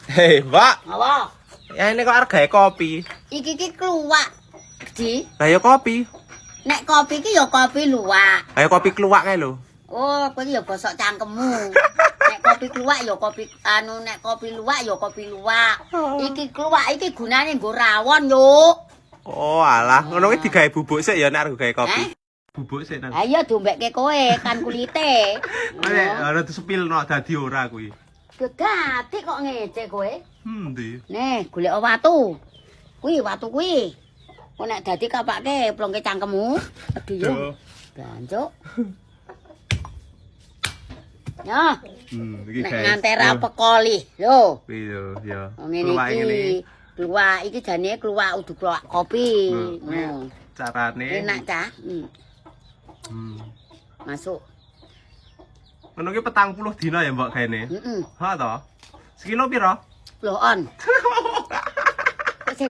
Hei, Mbak. Apa? Ya ini kok hargae kopi. Iki ki kluwak. Di, Lah ya kopi. Nek kopi ki ya kopi luwak. Ayo kopi keluak kae lho. Oh, kowe iki ya gosok cangkemmu. Nek kopi kluwak ya kopi anu, nek kopi luwak ya kopi luwak. Iki kluwak iki gunane nggo rawon yo. Oh, alah, ngono kuwi digawe bubuk sik ya nek arep gawe kopi. Eh? Bubuk sik nang. Ayo diombeke kowe kan kulite. Kowe ora disepilno dadi ora kuwi. Dadi kok ngece kowe. Ndi? Nih, golek watu. Kuwi watu kuwi. Kok nek dadi kapake plongke cangkemmu. Aduh yo. Bancuk. Ya, Iki nek guys. nganti ra pekoli. Lho. Kuwi lho, ya. Oh, ngene Keluak ngene. iki. Kluwak iki jane kluwak udu kluwak kopi. Lho, kuwi Ngono. carane. Enak cah. Masuk. Ngono ki 40 dina ya, Mbok, gaene. Heeh. Ha to? Sekilo piro? Bloon.